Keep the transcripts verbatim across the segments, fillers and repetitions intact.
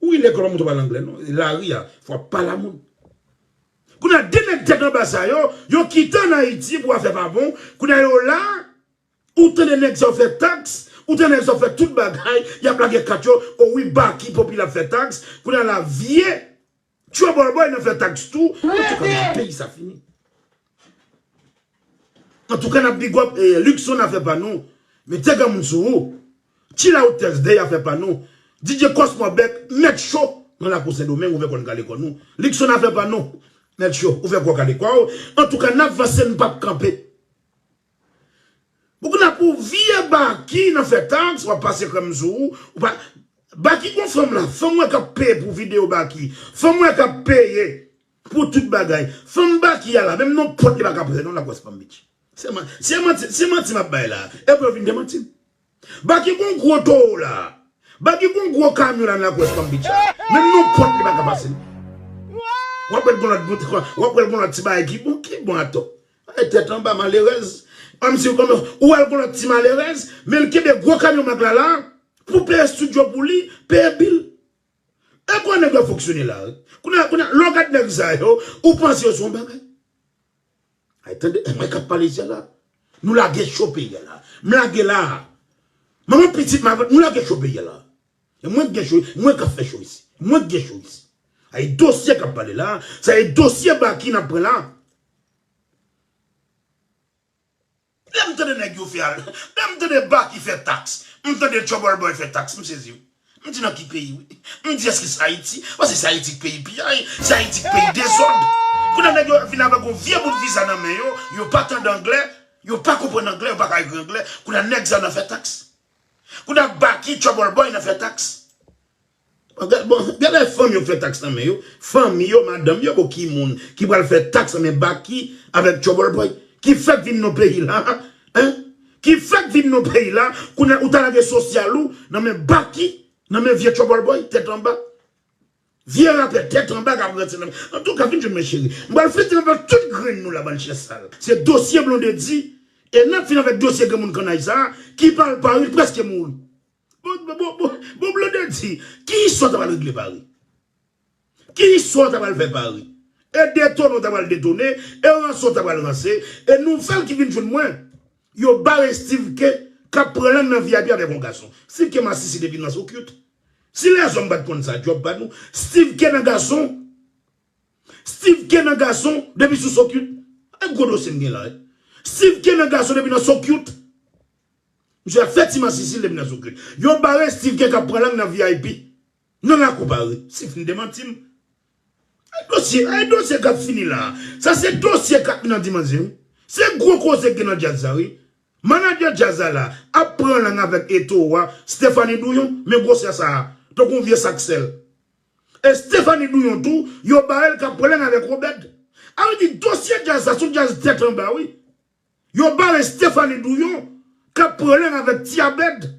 Wi, lekòl pa montre w pale anglè, non. Lari a, fò w ap pale a moun. Kounye a, de nèg tèt anba sa yo, yo kite ann Ayiti pou afè pa bon. Kounye a, yo la, ou tande nèg sa yo fè taks, ou tande nèg sa yo fè tout bagay, y ap lage kat yo, o wi, Baky Popilè ap fè taks. Kounye a la, vye Trouble Boy nan fè taks tou. Antouka, men peyi sa fini. Antouka, n ap big up, eh, Luckson afè pa nou. Mete granmoun sou ou. Chill Out Thursday afè pa nou. D J Cosmo Beck, mèt cho nan lakou Sendomeng, ouvè kò n kale kò nou. Luckson afè pa nou. Mèt cho, ouvè kò w kale kò w. Antouka, n ap vanse, n p ap kanpe. Pou kounye a, pou vye Baky nan fè taks, w ap pase krèm sou ou. Ou pa, Baky gon fanm la, fanm mwen k ap peye pou videyo Baky. Fanm mwen k ap peye pou tout bagay. Fanm Baky a la, menm non pòt li pa ka pran non nan West Palm Beach. Se man-, se manti, se manti m ap bay la. Epi yo vin demanti m. Baky gon gwo towo la. Baky gon gwo kamyon la nan West Palm Beach la. Menm non pòt li pa ka pase. W ap wè l gon lòt bout, w ap wè l gon lòt ti bagay ki bon, ki bon atò. Ay, tèt anba, malerèz. Kòmsi, kòm, ou wè l gon lòt ti malerèz, men l kenbe gwo kamyon mag la la, pou peye estidyo pou li, peye bil. E kòman nèg yo fonksyone la, wi. Kounye a, kounye a, lè w gad nèg sa yo, ou panse yo se yon bagay. Ay, tande, e mwen k ap pale isit la. Nou lage cho peyi a la. M lage la. Manman pitit m avè nou lage cho peyi a la. E mwen k gen cho, mwen k ap fè cho isit. Mwen k gen cho isit. Ay, dosye k ap pale la. Sa e dosye Baky n ap pran la. Lè m tande nèg yo fè al, lè m tande Baky fè taks, m tande Trouble Boy fè taks, m sezi wi. M di nan ki peyi wi. M di èske se Ayiti? Paske se Ayiti k peyi piyay, se Ayiti k peyi dezòd. Kounye a nèg yo vin avèk yon vye bout viza nan men yo, yo pa tande anglè, yo pa konprann anglè, yo pa ka ekri anglè. Kounye a nèg sa nan fè taks. Kounye a Baky, Trouble Boy nan fè taks. Bon, gade, bon, gade fanmi yo k fè taks nan men yo. Fanmi yo, madanm yo, bon, ki moun ki pral fè taks nan men Baky avèk Trouble Boy? Ki fèk vin nan peyi la, hein? Ki fèk vin nan peyi la, kounye a ou ta lage sosyal ou nan men Baky, nan men vye Trouble Boy, tèt anba. Vye rapè tèt anba k ap ranse nan men. Antouka, vin jwenn mwen cheri. M pral fete avèk tout grenn nou la, bann chen sal. Se dosye Blondedy, e n ap fin avèk dosye granmoun kannay sa, ki pral pari, l prèske mouri. Bon, bon, bon, bon, bon, Blondedy, ki istwa w ta pral regle Pari? Ki istwa w ta pral fè Pari? E detone w ta pral detone, e ranse w ta pral ranse, e nouvèl ki vin jwenn mwen, yo bare Steeve K k ap pran lang nan V I P avèk yon gason. Steeve K masisi depi nan so cute. Si lèzòm pa t konn sa, djòb pa nou. Steeve K nan gason. Steeve K nan gason depi sou so cute. E gwo dosye m gen la, wi. Steeve K nan gason depi nan so cute. Misye ap fè ti masisi l depi nan so cute. Yo bare Steeve K k ap pran lang nan V I P. Nan lakou Pari. Si fin demanti m. Ay dosye, ay dosye k ap fini la. Sa se dosye k ap nan dimanche, wi. Se gwo koze k gen nan djaz la, wi. Manadjè djaz la la ap pran lang avèk Eto'o a, Stephanie Douyon, men gwosè sa a, tankou yon vye sak sèl. E Stephanie Douyon tou, yo bare l k ap pran lang avèk Obed. A vle di dosye djaz sa, se yon djaz tèt anba, wi. Yo bare Stephanie Douyon k ap pran lang avèk Ti Abed.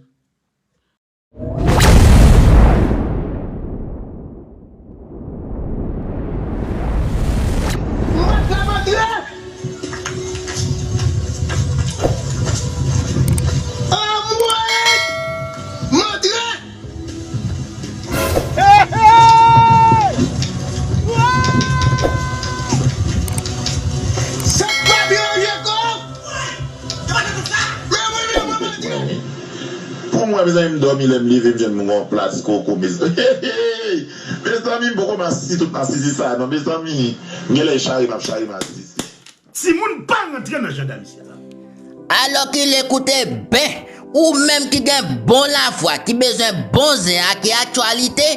Pou mwen, mezanmi, m dòmi, lè m leve, m jwenn m gon plas koko, mezanmi. Mezanmi, m poko masisi tout masisi sa, non, mezanmi. M genlè chare, m ap chare masisi. Timoun pa rantre nan jandam isit la. Alò kilè, koute byen, ou menm ki gen bon lafwa, ki bezwen bon zen ak aktyalite,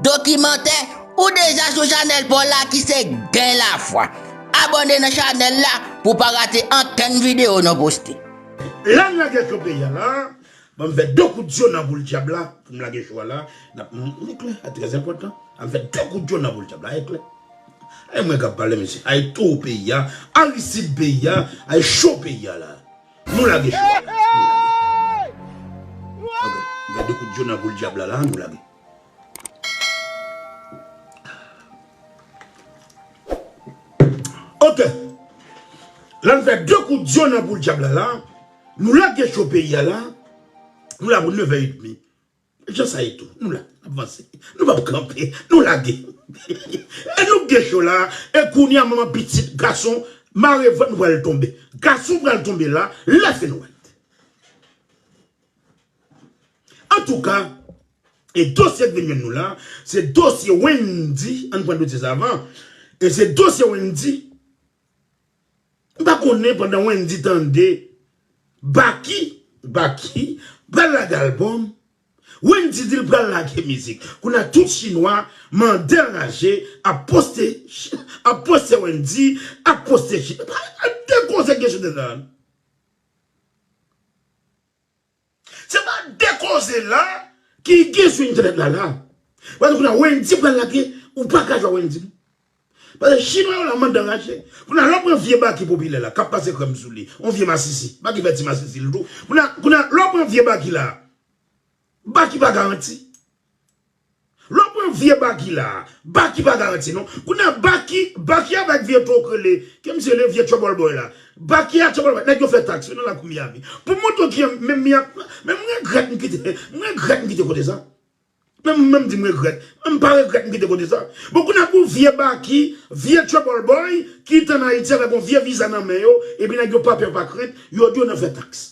dokimantè, ou deja sou chanèl pa w la ki se Gen Lafwa. Abòne nan chanèl la pou w pa rate ankenn videyo nou poste. Lè n lage cho peyi a la, ban m fè de kout zye nan boul dyab la pou m lage cho a la. N ap, m, m klè, a trè enpòtan. Ban m fè de kout zye nan boul dyab la, e klè. Ay mwen k ap pale, mesye. Ay towo peyi a, Aristide peyi a, ay cho peyi a la. Nou lage cho a la. Nou lage. Ok. M fè de kout zye nan boul dyab la, la, nou lage. Ok. La n fè de kout zye nan boul dyab la, la. Nou lage cho peyi a, la. Nou la pou nevè edmi. Jan sa ye tou. Nou la. avanse. Nou p ap kanpe. Nou lage. E nou gen cho la. E kounye a, manman pitit, gason, mare vant, nou pral tonbe. Gason pral tonbe la. Lè fin wèt. Antouka, e dosye k vin jwenn nou la, se dosye Wendy, ann pran dosye sa avan. E se dosye Wendy, m pa konnen pandan Wendy tande, Baky, Baky, pral lage albòm, Wendy di l pral lage mizik. Kounye a tout chinwa, mande anraje, ap poste, ap poste Wendy, ap poste chi-, ap dekoze gen chante la. Se pa de koze la ki gen sou entènèt la la. Paske kounye a Wendy pral lage, ou pa ka jwe Wendy. Paske chinwa yo la mande anraje. Kounye a lè w pran vye Baky popilè la, k ap pase krèm sou li, yon vye masisi, Baky fè ti masisi l tou. Kounye a, kounye a lè w pran vye Baky la, Baky pa garanti. Lè w pran vye Baky la, Baky pa garanti non. Kounye a Baky, Baky avèk vye tou k rele, ke misye rele vye Trouble Boy la. Baky a Trouble Boy, nèg yo fè taks wi nan lakou Miami. Pou montre w ki menm Miami, men m regrèt m kite, m regrèt m kite kote sa. Men m, men m di m regrèt. Men m pa regrèt m kite kote sa. Bon, kounye a pou vye Baky, vye Trouble Boy, ki t ann Ayiti avèk yon vye viza nan men yo, epi nèg yo pa pè pa krent, yo di yo nan fè taks.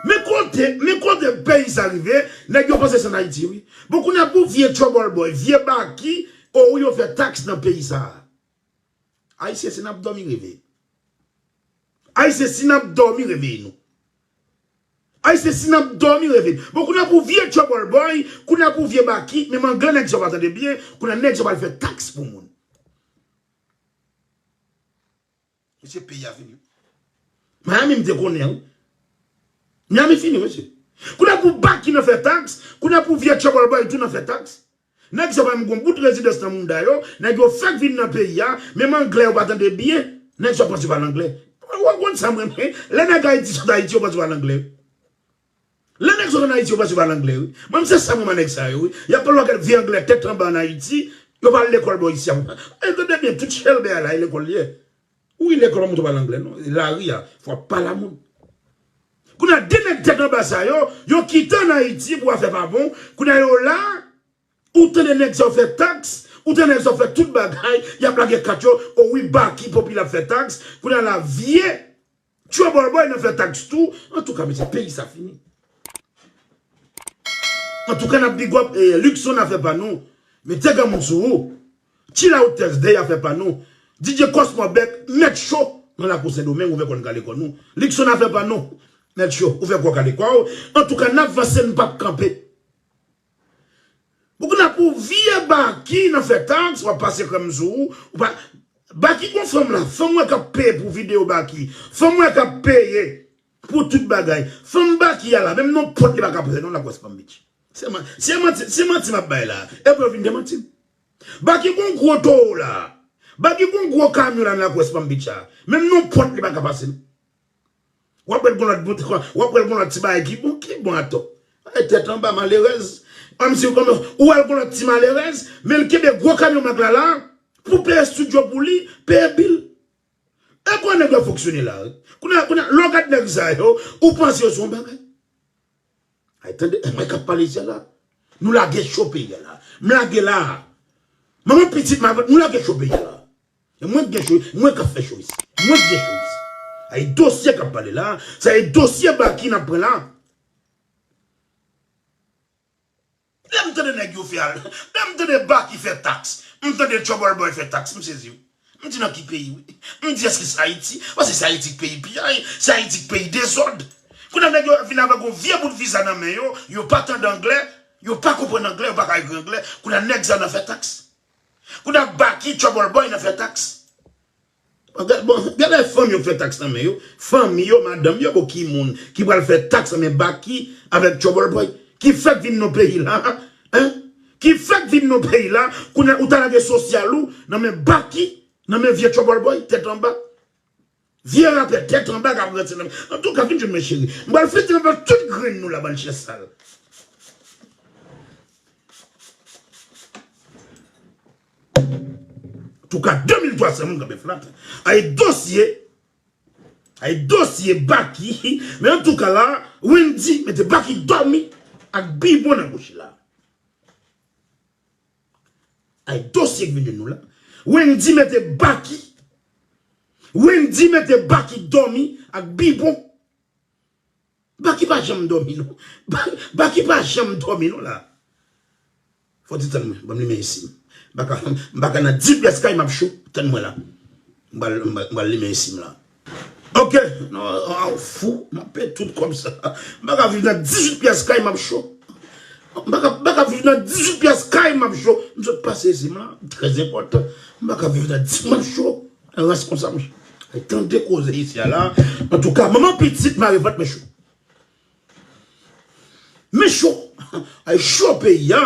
Men kote, men kote peyi sa rive, nèg yo panse se ann Ayiti, wi. Bon, kounye a pou vye Trouble Boy, vye Baky, o wi yo fè taks nan peyi sa. Ayisyen, si n ap dòmi, reve. Ayisyen, si n ap dòmi, reveye nou. Ayisyen, si n ap dòmi, reveye nou. Bon, kounye a pou vye Trouble Boy, kounye a pou vye Baky, menm anglè nèg sa yo pa tande byen, kounye a nèg sa yo pral fè taks pou moun. Mesye, peyi a fini. Miami m te konnen, wi. Miami fini, mesye. Kounye a pou Baky nan fè taks, kounye a pou vye Trouble Boy tou nan fè taks. Nèg sa yo pa menm gon bout rezidans nan mouda yo, nèg yo fèk vin nan peyi a, menm anglè yo pa tande byen, nèg sa yo panse yo pale anglè. Ou konn sa mwen, men, lè nèg Ayiti sot Ayiti, yo panse yo pale anglè. Lè nèg sot ann Ayiti, yo panse yo pale anglè, wi. Mwen, se sa mwen, nèg sa yo, wi. Y ap pale yon pakèt vye anglè tèt anba ann Ayiti, yo pa al lekòl bò isi a. E tande byen, tout chèlbè a la, e lekòl li ye. Ou wi lekòl pa montre w pale anglè, non. E lari a, fò w ap pale a moun. Kounye a, de nèg tèt anba sa yo, yo kite ann Ayiti pou afè pa bon. Kounye a, yo la, ou tande nèg sa yo fè taks, ou tande nèg sa yo fè tout bagay, y ap lage kat yo, o wi, Baky popilè ap fè taks. Kounye a la, vye Trouble Boy nan fè taks tou. Antouka, mesye, peyi sa fini. Antouka, n ap big up, eh, Luckson afè pa nou. Mete granmoun sou ou. Chill out Thursday afè pa nou. D J Cosmo Beck, mèt cho nan lakou Sendomeng, ou fè kò n kale kò nou. Luckson afè pa nou. Mèt cho, ou fè kò kale kò w. Antouka, n ap vanse, n p ap kanpe. Pou kounye a pou vye Baky nan fè taks, w ap pase krèm sou ou. Ou pa, Baky gon fanm la, fanm wè k ap peye pou videyo Baky. Fanm wè k ap peye pou tout bagay. Fanm Baky a la, menm non pòt li pa ka pase non nan West Palm Beach. Se man-, se manti, se manti m ap bay la. E pou yo vin demanti m. Baky gon gwo towo la. Baky gon gwo kamyon la nan West Palm Beach la. Menm non pòt li pa ka pase non. W ap wè l gon lòt bout, w ap wè l gon lòt ti bagay ki bon, ki bon atò. Ay, tèt anba, malerèz. Kòmsi, kòm, ou wè l gon lòt ti malerèz, men l kenbe gwo kamyon Mack la la, pou peye estidyo pou li, peye bil. E kòman nèg yo fonksyone la, wi. Kounye a, kounye a, lè w gad nèg sa yo, ou panse yo se yon bagay. Ay, tande, e mwen k ap pale isi a la. Nou lage cho peyi a la. M lage la. Manman pitit m avè, nou lage cho peyi a la. E mwen k gen cho, mwen k ap fè cho isi. Mwen k gen cho isi. Ay, dosye k ap pale la. Sa e dosye Baky n ap pran la. Lè m tande nèg yo fè al, lè m tande Baky fè taks, m tande Trouble Boy fè taks, m sezi wi. M di nan ki peyi wi. M di èske se Ayiti? Paske se Ayiti k peyi piyay, se Ayiti k peyi dezòd. Kounye a nèg yo vin avèk yon vye bout viza nan men yo, yo pa tande anglè, yo pa konprann anglè, yo pa ka ekri anglè. Kounye a nèg sa nan fè taks. Kounye a Baky, Trouble Boy nan fè taks. Bon, gade, bon, gade fanm yo k fè taks nan men yo. Fanmi yo, madanm yo, bon, ki moun ki pral fè taks nan men Baky avèk Trouble Boy? Ki fèk vin nan peyi la, en? Ki fèk vin nan peyi la, kounye a ou ta lage sosyal ou nan men Baky, nan men vye Trouble Boy, tèt anba. Vye rapè tèt anba k ap ranse nan men. Antouka, vin jwenn mwen cheri. M pral fete anba tout grenn nou la, bann chen sal. Antouka, de mil twa san moun kanpe flat. Ay dosye. Ay dosye Baky. Men antouka la, Wendy mete Baky dòmi. ak bibwon nan bouch li la. Ay dosye k vin jwenn nou la. Wendy mete Baky. Wendy mete Baky dòmi ak bibwon. Baky pa janm dòmi non. Ba- Baky pa janm dòmi non la. Fò ti tann mwen, ban m limen isi m. M pa ka, m pa ka nan dis pyès kay m ap cho. Tann mwen la. M pral, m pral, m pral limen isi m la. Ok, non, ah, fou, m ap peye tout kòb sa. M pa ka viv nan dizuit pyès kay m ap cho. M pa ka, m pa ka viv nan dizuit pyès kay m ap cho. M sot pase isi m la, trè enpòtan. M pa ka viv nan dis m ap cho. Rans konsa m. Tande koze isi a la. Antouka, manman pitit mare vant men cho. Men cho. Ay cho peyi a.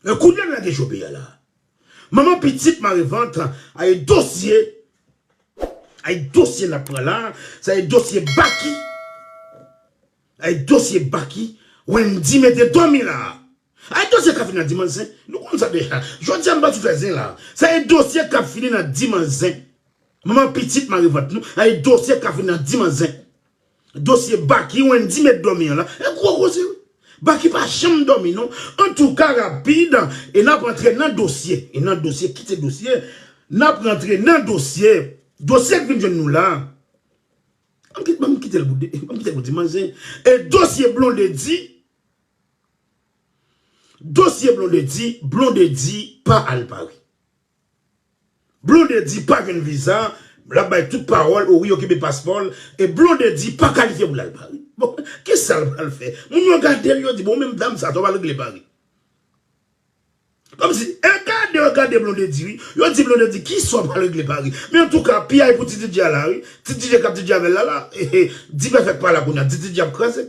E kounye a n lage cho peyi a la. Manman pitit mare vant, ay dosye. Ay dosye n ap pran la. Sa e dosye Baky. Ay dosye Baky. Wendy mete dòmi la. Ay dosye k ap fini nan dimanch zen. Nou konn sa deja. Jodi a m pa sou fè zen la. Sa e dosye k ap fini nan dimanch zen. Manman pitit mare vant nou. Ay dosye k ap fini nan dimanch zen. Dosye Baky Wendy met dòmi an la. E gwo koze wi. Baky pa janm dòmi non. Antouka rapid, e n ap antre nan dosye. E nan dosye, kite dosye. N ap rantre nan dosye. Dosye k vin jwenn nou la. Ban m kite, ban m kite l pou de, ban m kite l pou dimanch zen. E dosye Blondedy. Dosye Blondedy, Blondedy pa al Paris. Blondedy pa jwenn viza, l ap bay tout pawòl, o wi, yo kenbe paspò l, e Blondedy pa kalifye pou l al Paris. Bon, kisa l pral fè? Moun yo gade l, yo di, bon, menm dam sa, sa w pral regle Paris. Kòmsi, e gade, yo gade Blondedy, wi. Yo di Blondedy, kisa w pral regle Paris? Men antouka, piyay pou Ti DJ a la, wi. Ti DJ k ap DJ avè l la, la. Dipèfèk pa la kounye a, Ti DJ ap kraze.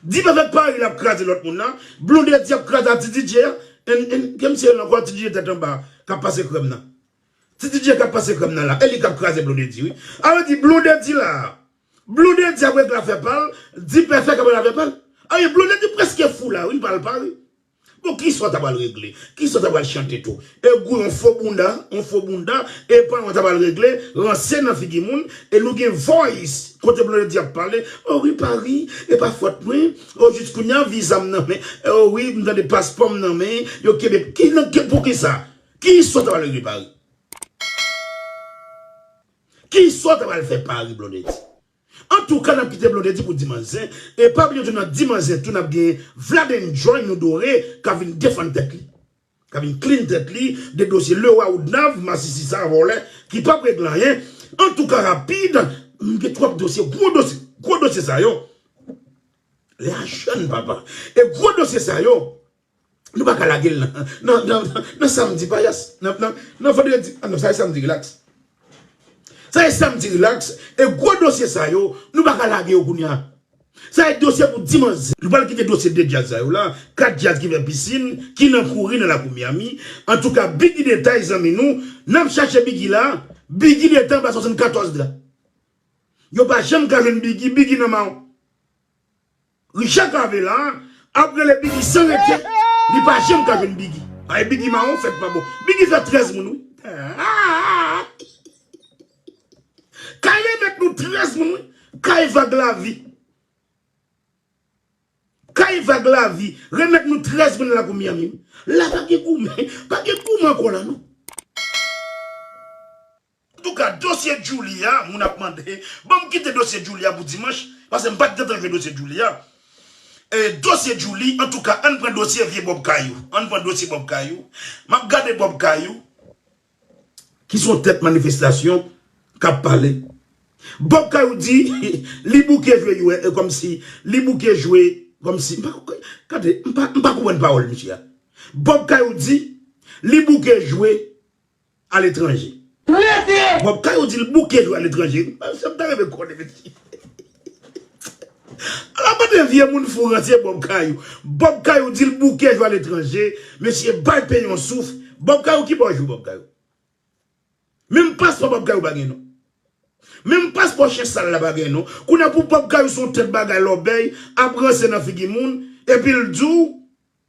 Dipèfèk Paris la ap kraze lòt moun nan. Blondedy ap kraze a Ti DJ a. En, en, kèm se ankò Ti DJ tèt anba k ap pase krèm nan. Ti DJ k ap pase krèm nan la. E li k ap kraze Blondedy, wi. A vle di Blondedy la. Blondedy ap regle afè pa l. Dipèfèk ap regle afè pa l. A wi, Blondedy prèske fou la, wi, l pa al Paris. Bon, ki istwa w ta pral regle? Ki istwa w ta pral chante tou? E gou yon fo bounda, yon fo bounda, e pa yon ta pral regle, ranse nan figi moun, e nou gen voice, kote Blondedy ap pale, o wi, Paris, e pa fòt mwen, o jis kounye a, viza m nan men, o wi, m tande paspò m nan men, yo kenbe, ki nan, ki, poukisa? Ki istwa w ta pral regle, Paris? Ki istwa w ta pral fè, Paris, Blondedy? Antouka, n ap kite Blondedy pou dimanch zen. E pa bliye tou, nan dimanch zen tou, n ap gen Vlad Enjoy Nou Dore k ap vin defann tèt li. K ap vin clean tèt li de dosye Leroy Woodnav, masisi sa, vòlè, ki p ap regle anyen. Antouka, rapid, m gen twòp dosye, gwo dosye, gwo dosye sa yo. Lè a jèn, papa. E gwo dosye sa yo, Nou pa ka lage l nan, nan, nan, nan, nan samdi payas. Nan, nan, nan vandredi. Ah non, sa e samdi rilaks. Sa e samdi rilaks. E gwo dosye sa yo, nou pa ka lage yo kounye a. Sa e dosye pou dimanch. Nou pral kite dosye de djaz sa yo la. Kat djaz ki fè pisin, ki nan kouri nan lakou Miami. Antouka, Biggy Detay, zanmi nou. N ap chache Biggy la. Biggy Detay anba swasannkatòz la. Yo pa janm ka jwenn Biggy, Biggy nan mawon. Richard Cavé la ap rele Biggy san rete. Li pa janm ka jwenn Biggy. Ay, Biggy mawon fèt pa bon. Biggy fè trèz moun, wi. Kay remèt nou trèz moun, wi. Kay Vag Lavi. Kay Vag Lavi. Remèt nou trèz moun lakou Miami, wi. La pa gen goumen. Pa gen goumen ankò la, non. Antouka, dosye Djouly a, moun ap mande, ban m kite dosye Djouly a pou dimanch, paske m pa t gentan jwe dosye Djouly a. E, dosye Djouly, antouka, ann pran dosye vye Bob Kayou. Ann pran dosye Bob Kayou. M ap gade Bob Kayou, ki se yon tèt manifestasyon k ap pale. Bob Kayou di, li bouke jwe, e, kòmsi, li bouke jwe, kòmsi, m pa, gade, m pa, m pa konprann pawòl misye a. Bob Kayou di, li bouke jwe aletranje. Bob Kayou di l bouke jwe aletranje. Sa m ta renmen konnen, mesye. Ala bande vye moun fou ranse Bob Kayou. Bob Kayou di l bouke jwe aletranje. Mesye, bay peyi yon souf. Bob Kayou, ki bò w jwe, Bob Kayou? Menm paspò Bob Kayou pa gen, non. Menm paspò chen sal la pa gen, non. Kounye a pou Bob Kayou se yon tèt bagay lòbèy, ap ranse nan figi moun, epi l di w,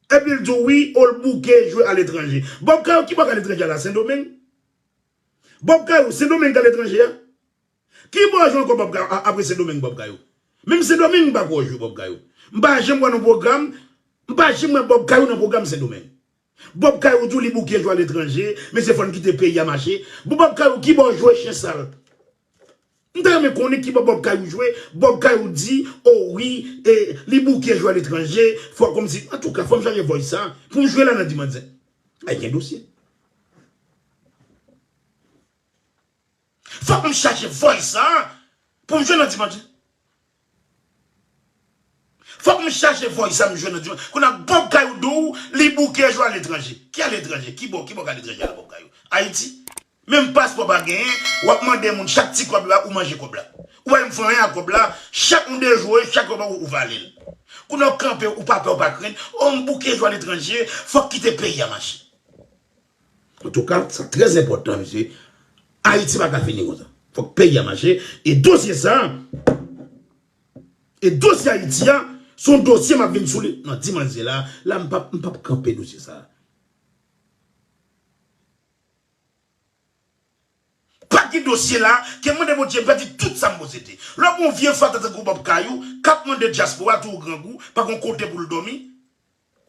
epi l di w wi, o l bouke jwe aletranje. Bob Kayou, ki bò k aletranje a la, Sendomeng? Bob Kayou, Sendomeng k aletranje a? Ki bò jwe ankò Bob Kayou, a, apre Sendomeng Bob Kayou? Menm Sendomeng m pa kwè w jwe Bob Kayou. M pa janm wè nan pwogram, m pa janm wè Bob Kayou nan pwogram Sendomeng. Bob Kayou di w li bouke jwe aletranje, mesye fò n kite peyi a mache. Bon, Bob Kayou, ki bò w jwe, chen sal? M ta renmen konnen ki bò Bob Kayou jwe. Bob Kayou di, o wi, e, li bouke jwe aletranje, fò kòmsi, antouka, fò m chache voice sa, pou m jwe la nan Dimanche. Ay, gen dosye. Fòk m chache voice sa pou m jwe nan Dimanche. Fòk m chache voice sa m jwe nan Dimanche. Kounye a Bob Kayou di w li bouke jwe aletranje. Ki aletranje? Ki bò, ki bò k aletranje la, Bob Kayou? Ayiti? Menm paspò pa genyen, w ap mande moun chak ti kòb la, ou manje kòb la. Ou pa menm fè anyen ak kòb la, chak moun de jwe, chak kòb la, ou, ou vale l. Kounye a w kanpe, ou pa pè, ou pa krent, o m bouke jwe aletranje, fòk kite peyi a mache. Antouka, sa trè enpòtan, mesye. Ayiti pa ka fini konsa. Fòk peyi a mache. E dosye sa, e dosye Ayiti a, se yon dosye m ap vin sou li nan Dimanche la. La, m p ap, m p ap kanpe dosye sa. Pa gen dosye la, ke mande Bondye, m pèdi tout sa m posede. Lè w gen yon vye fatra tankou Bob Kayou, k ap mande dyaspora tou grangou, pa gen kote pou l dòmi.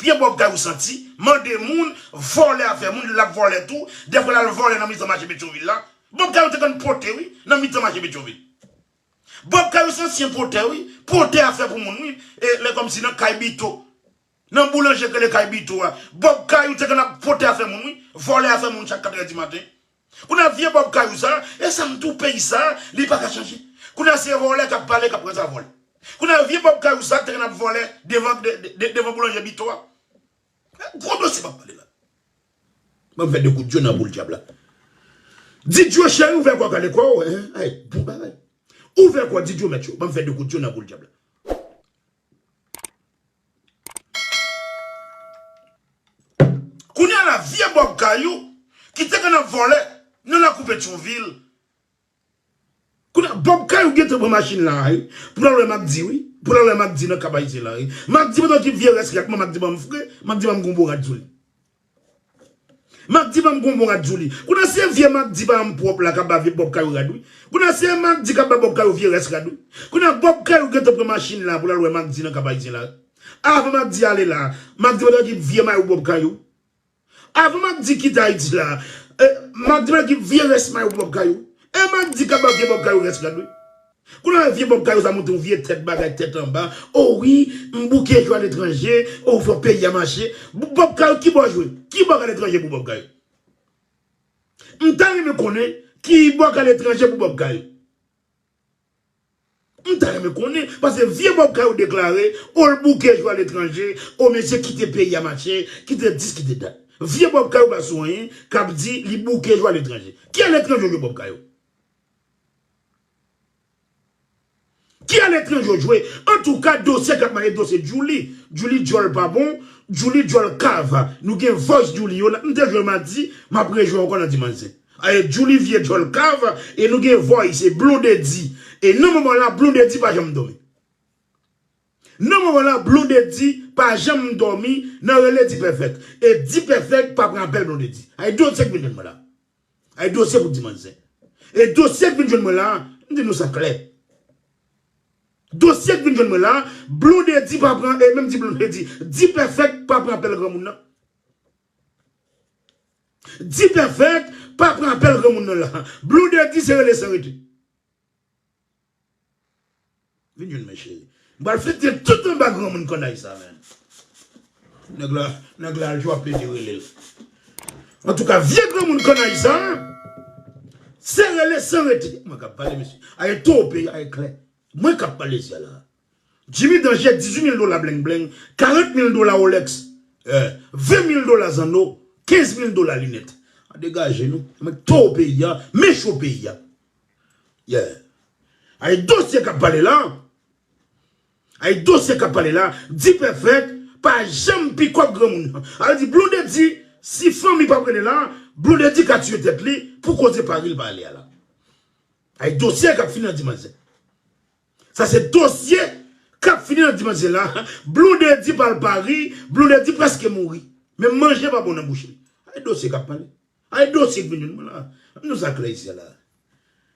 Pye Bob Kayou santi, mande moun, vòlè afè moun, l ap vòlè tou. Dèfwa l al vòlè nan mitan mache Petyonvil la. Bob Kayou te konn pote, wi, nan mitan mache Petyonvil. Bob Kayou se ansyen potè, wi. Pote afè pou moun, wi. E lè kòmsi nan kay Bito. Nan boulanje k rele kay Bito a. Bob Kayou te konn ap pote afè moun, wi. Vòlè afè moun chak katrè di maten. Kounye a vye Bob Kayou sa, e sa m di w peyi sa, li pa ka chanje. Kounye a se vòlè k ap pale, k ap pran sa vòlè. Kounye a vye Bob Kayou sa, te konn ap vòlè devan, de, de, de, devan boulanje Bito a. Gwo dosye m ap pale la. Ban m fè de kout dyo nan boul dyab la. Di Dyo cheri, ouvè kò w, kale kò w, en. Ay, bon bagay. Ouvè kò, di Dyo mèt yo. Ban m fè de kout dyo nan boul dyab la. Kounye a la, vye Bob Kayou, ki te konn ap vòlè nan lakou Petyonvil. Kounye a, Bob Kayou gentan pran machin la, wi. Pou l al wè Magdi, wi. Pou l al wè Magdi nan Kab Ayisyen la, wi. Magdi, pandan ki vye rès rad, man, Magdi ban m fre, Magdi ban m gon bon rad sou li. Magdi ban m gon bon rad sou li. Kounye a se vye Magdi pa m pwòp la k ap ba vye Bob Kayou rad, wi. Kounye a se Magdi k ap ba Bob Kayou vye rès rad, wi. Kounye a Bob Kayou gentan pran machin la pou l al wè Magdi nan Kab Ayisyen la. Avan Magdi ale la, Magdi pandan ki vye mayo Bob Kayou. Avan Magdi kite Ayiti la, e, Magdi pandan ki vye rès mayo Bob Kayou. E Magdi k ap ba vye Bob Kayou rès rad, wi. Kounye a vye Bob Kayou sa monte yon vye tèt bagay tèt anba. O wi, m bouke jwe aletranje. O fò peyi a mache. Bob Kayou ki bò jwe? Ki bò k aletranje pou Bob Kayou? M ta renmen konnen ki bò k aletranje pou Bob Kayou. M ta renmen konnen, paske vye Bob Kayou deklare, o l bouke jwe aletranje, o mesye kite peyi a mache, kite dis, kite dat. Vye Bob Kayou pa sou anyen, k ap di li bouke jwe aletranje. Ki aletranje w jwe Bob Kayou? Ki aletranje w jwe? Antouka, dosye k ap mande dosye Djouly. Djouly dyòl pa bon, Djouly dyòl kav. Nou gen voice Djouly yo la. M te jwe madi, m ap rejwe ankò nan dimanche. Aye, Djouly vye dyòl kav, e nou gen voice, e Blondedy. E nan moman la, Blondedy pa janm dòmi. Nan moman la, Blondedy pa janm dòmi nan rele D-Perfect. E D-Perfect pa pran apèl Blondedy. Aye, dosye k vin jwenn mwen la. Ay dosye pou dimanche. E dosye k vin jwenn mwen la, m di nou sa klè. Dosye k vin jwenn mwen la, Blondedy pa pran, e menm di Blondedy, D-Perfect pa pran apèl granmoun nan. D-Perfect pa pran apèl granmoun nan la. Blondedy se rele san rete. Vin jwenn mwen, cheri. M pral fete tout anba granmoun kannay sa, menm. Nèg la, nèg la al jwe ap plede rele l. Antouka, vye granmoun kannay sa, se rele san rete. Mwen k ap pale, mesye. Aye, tou peyi, aye, klè. Mwen k ap pale, sya la. Jimmy Danger, dizuit mil dola bleng bleng, karant mil dola Rolex, eh, ven mil dola zanno, kenz mil dola linèt. An degaje nou. Mwen tou peyi a, men cho peyi a. Yeah. Ay dosye k ap pale la. Ay dosye k ap pale la. D-Perfect pa janm pikòp granmoun nan. Sa vle di Blondedy, si fanmi pa prene la, Blondedy ka tiye tèt li pou koze pari l pa ale a la. Ay dosye k ap fini nan dimanche. Sa se dosye k ap fini nan dimanche la. Blondedy pa al pari, Blondedy prèske mouri. Men manje pa bon nan bouch li. Ay dosye k ap pale. Ay dosye k vin jwenn mwen la. Ann nou sa klè isi a la.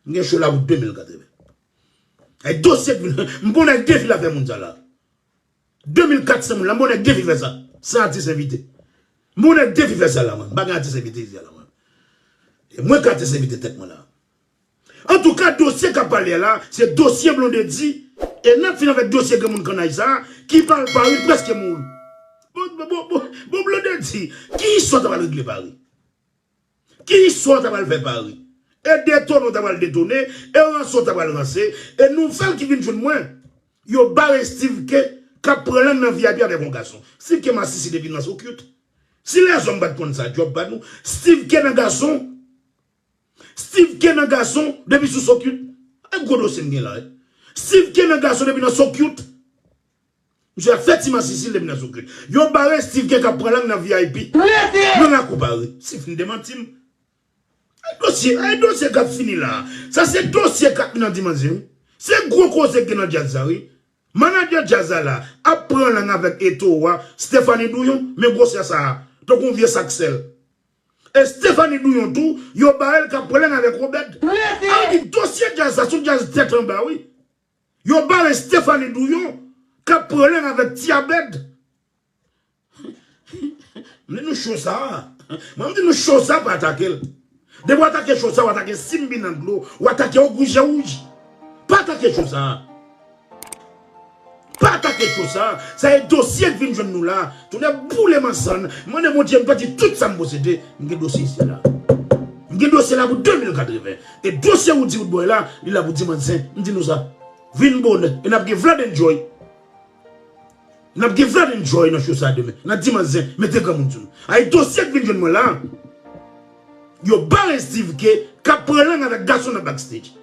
M gen cho la pou de mil katreven. Ay dosye k vin, m konnen ak defi l ap fè moun sa la. De mil kat san moun la, m bon nèg depi fè sa. San atis envite. M bon nèg depi fè sa la, mwen. M pa gen atis envite isit la, mwen. E mwen k atis envite tèt mwen la. Antouka, dosye k ap pale a la, se dosye Blondedy. E n ap fin avèk dosye granmoun kannay sa a, ki pa al Pari, l prèske mouri. Bon, bon, bon, bon, bon, Blondedy, ki istwa w ta pral regle Pari? Ki istwa w ta pral fè Pari? E detone w ta pral detone, e ranse w ta pral ranse, e nouvèl ki vin jwenn mwen, yo bare Steeve K k ap pran lang nan V I P avèk yon gason. Steeve K masisi depi nan sou cute. Si lèzòm pa t konn sa, djòb pa nou. Steeve K nan gason. Steeve K nan gason depi sou sou cute. E gwo dosye m gen la, wi. Steeve K nan gason depi nan sou cute. Misye ap fè ti masisi l depi nan sou cute. Yo bare Steeve K k ap pran lang nan V I P. Nan lakou Pari. Si fin demanti m. Ay dosye, ay dosye k ap fini la. Sa se dosye k ap nan di manzè, wi. Se gwo koze k gen nan djaz sa, wi. Manadjè djaz la la ap pran lang avèk Eto'o a, Stephanie Douyon, men gwosè sa a, tankou yon vye sak sèl. E Stephanie Douyon tou, yo bare l k ap pran lang avèk Obed. Sa vle di dosye djaz sa, se yon djaz tèt anba, wi. Yo bare Stephanie Douyon k ap pran lang avèk Ti Abed. M di nou cho sa. Mwen, m di nou cho sa, pa atake l. Depi w atake cho sa, w atake Simbi nan dlo, w atake Ogwouj wouj. Pa atake cho sa. Pa atake cho sa. Sa e dosye k vin jwenn nou la. Tounen boule mansann. M mande Bondye, m pèdi tout sa m posede. M gen dosye isi la. M gen dosye la pou de mil katreven. E dosye Roody Roodboy la, li la pou dimanch sen. M di nou sa. Vin bonè. E n ap gen Vlad Enjoy. N ap gen Vlad Enjoy nan show sa demen. N ap di manzè, mete granmoun sou nou. Ay dosye k vin jwenn mwen la. Yo bare Steeve K k ap pran lang avèk gason nan backstage.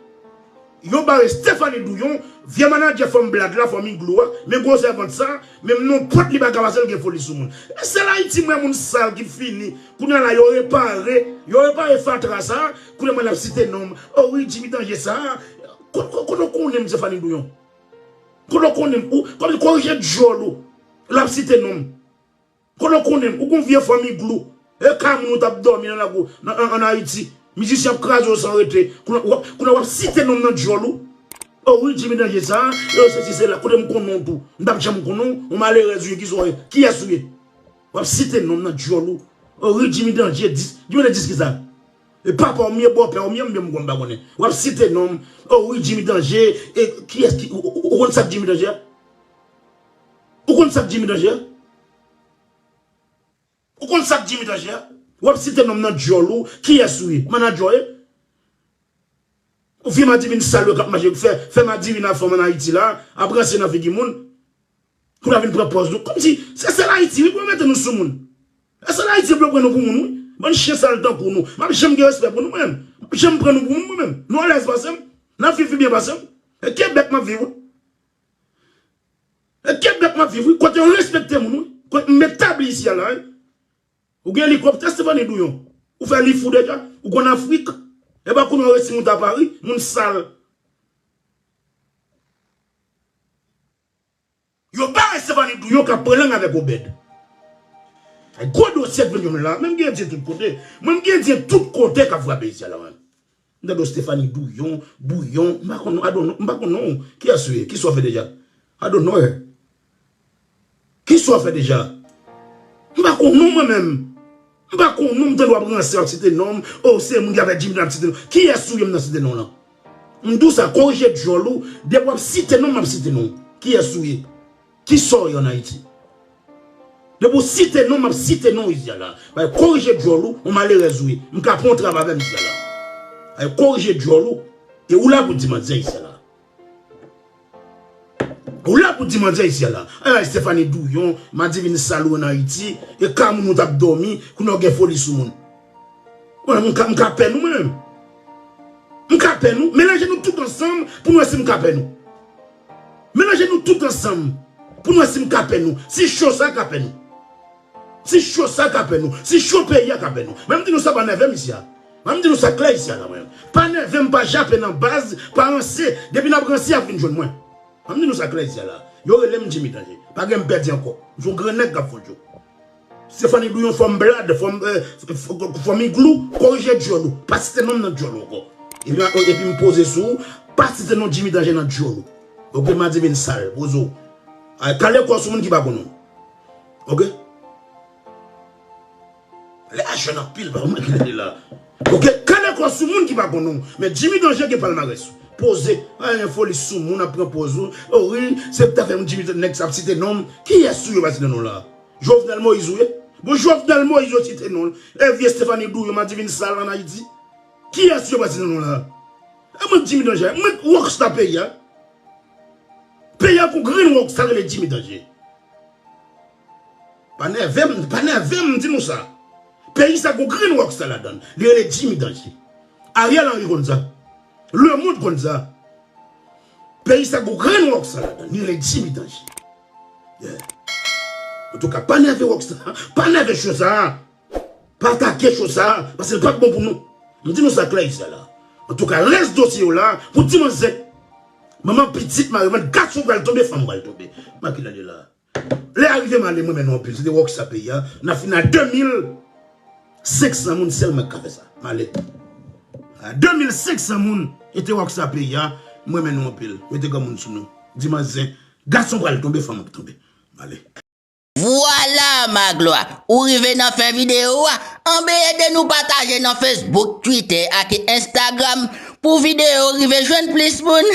Yo bare Stephanie Douyon, vye manadjè fanm blad la, fanm iglou a, men gwo sèvant sa, menm non pòt li pa ka pase l gen foli sou moun. E sèl Ayiti m wè moun sal ki fini. Kounye a la yo repare, yo repare fatra sa, kounye a mwen l ap site non m. O wi, Jimmy Danje sa, kote, kote, kote w konnen m Stephanie Douyon? Kote w konnen m? Ou, kòm korije djòl ou. L ap site non m. Kote w konnen m? Ou gon vye fanm iglou. E ka moun ou t ap dòmi nan lakou, nan, an, an Ayiti. Mizisyen ap kraze yo san rete. Kounye a w ap, kounye a w ap site non m nan djòl ou. O wi, Jimmy Danje sa, e sesi sela. Kote m konnen w tou? M t ap janm konnen w? Yon malerèz ou ye, kisa w ye? Kiyès ou ye? W ap site non m nan djòl ou. O wi, Jimmy Danje, dis, Jimmy Danje dis kisa? E papa w m ye, bòpè w m ye, m byen m konn pa konnen. W ap site non m. O wi, Jimmy Danje. E kiyès ki, ou, ou, ou konn sa k Jimmy Danje a? Ou konn sa k Jimmy Danje a? Ou konn sa k Jimmy Danje a? W ap site non m nan djòl ou. Kiyès ou ye? Manadjè w ye? Ou vye madivin sal yo k ap mache, fè, fè madivin a fanm ann Ayiti la, ap ranse nan figi moun. Pou n a vin pran pòz nou. Kòmsi, se sèl Ayiti, wi, pou yo mete nou sou moun. E sèl Ayiti pou yo pran nou pou moun, wi. Bann chen sal tankou nou. M ap janm gen respè pou nou, mwen menm. M ap janm pran nou pou moun, mwen menm. Nou alèz pase m. N ap viv pi byen pase m. E Kebèk m ap viv, wi. E Kebèk m ap viv, wi. Kote yo respekte moun, wi. Kote m etabli isi a la, wi. Ou gen elikoptè, Stephanie Douyon? Ou fè li fou deja? Ou konn Afrik? E pa kounye a w resi moute a Pari, moun sal. Yo bare Stephanie Douyon k ap pran lang avèk Obed. Ay gwo dosye k vin jwenn la. Mwen m gen endyen tout kote. Mwen m gen endyen tout kote k ap frape isi a la, mwen. M tande Stephanie Douyon, Bouyon, m pa konn non, I don't know, m pa konn non. Kiyès ou ye? Kisa w fè deja? I don't know her. Kisa w fè deja? M pa konn non mwen menm. M pa konn non, m tande w ap ranse, w ap site non m. O, se moun ki ap fè Jimmy ap site non. Kiyès ou ye m nan site non lan? M di w sa, korije djòl ou, depi w ap site non m, m ap site non w. Kiyès ou ye? Kisa w ye ann Ayiti? Depi w site non m, m ap site non w isi a la. Bay korije djòl ou, yon malerèz ou ye. M ka pran yon trap avè m isi a la. Bay korije djòl ou, e ou la pou di manzè isi a la. Ou la pou di manzè isi a la. Ay, Stephanie Douyon, madivin sal ou ann Ayiti, e ka moun ou t ap dòmi, kounye a w gen foli sou moun. Mwen, m ka, m ka pè nou, mwen menm. M ka pè nou. Melanje nou tout ansanm pou n wè si m ka pè nou. Melanje nou tout ansanm pou n wè si m ka pè nou. Si cho sa ka pè nou. Si cho sa ka pè nou. Si cho peyi a ka pè nou. Mwen m di nou sa pa nève m isi a. Mwen m di nou sa klè isi a la, mwen. Pa nève m, pa jape nan baz, pa ranse. Depi n ap ranse, y ap vin jwenn mwen. Mwen m di nou sa klè isi a la. Yo rele m Jimmy Danje. Pa gen m pèdi ankò. M se yon gran nèg k ap fè yon djòb. Stephanie Douyon, fanm blad, fanm, eh, f-, f-, fanm iglou, korije djòl ou. Pa site non m nan djòl ou ankò. Epi, epi m poze sou ou, pa site non Jimmy Danje nan djòl ou. Oke, madivin sal, poze w. Ay, kale kò sou moun ki pa konnen w. Oke? Lè a jwenn anpil, pa mwen ki lè la. Oke, kale kò sou moun ki pa konnen w. Men Jimmy Danje gen palmarès ou. Poze. Ay, gen foli sou moun ap pran poz ou. O wi, se pou ta fè moun Jimmy nèg sa ap site non m. Kiyès ou yo pa site non la? Jovenel Moïse ou ye? Bon, Jovenel Moïse yo site non l. E vye Stephanie Douyon, Madivin Sal ann Ayiti. Kiyès yo pa site non la? E mwen Jimmy Danje, mwen rockstar peyi a. Peyi a gon grenn rockstar rele Jimmy Danje. Pa nève m, pa nève m, m di nou sa. Peyi sa gon grenn rockstar ladan l. Li rele Jimmy Danje. Ariel Henry konn sa. Lemonn konn sa. Peyi sa gon grenn rockstar ladan l. Li rele Jimmy Danje. Yeah. Antouka, pa nève rockstar. Pa nève cho sa. Pa atake cho sa, paske l p ap bon pou nou. M di nou sa klè isi a la. Antouka, rès dosye yo la, pou ti manzè. Manman pitit mare, mwen, gason pral tonbe, fanm pral tonbe. Makila de la. Lè a rive m ale, mwen men nou anpil. Se te rockstar peyi a. N a fin a de mil senk san moun sèlman k ka fè sa. M ale. A de mil senk san moun, e te rockstar peyi a. Mwen men nou anpil. Mete granmoun sou nou. Di manzè, gason pral tonbe, fanm ap tonbe. M ale. Vwala, Maglwa, ou rive nan fen videyo a. Anben ede nou pataje nan Facebook, Twitter ak Instagram pou videyo rive jwenn plis moun.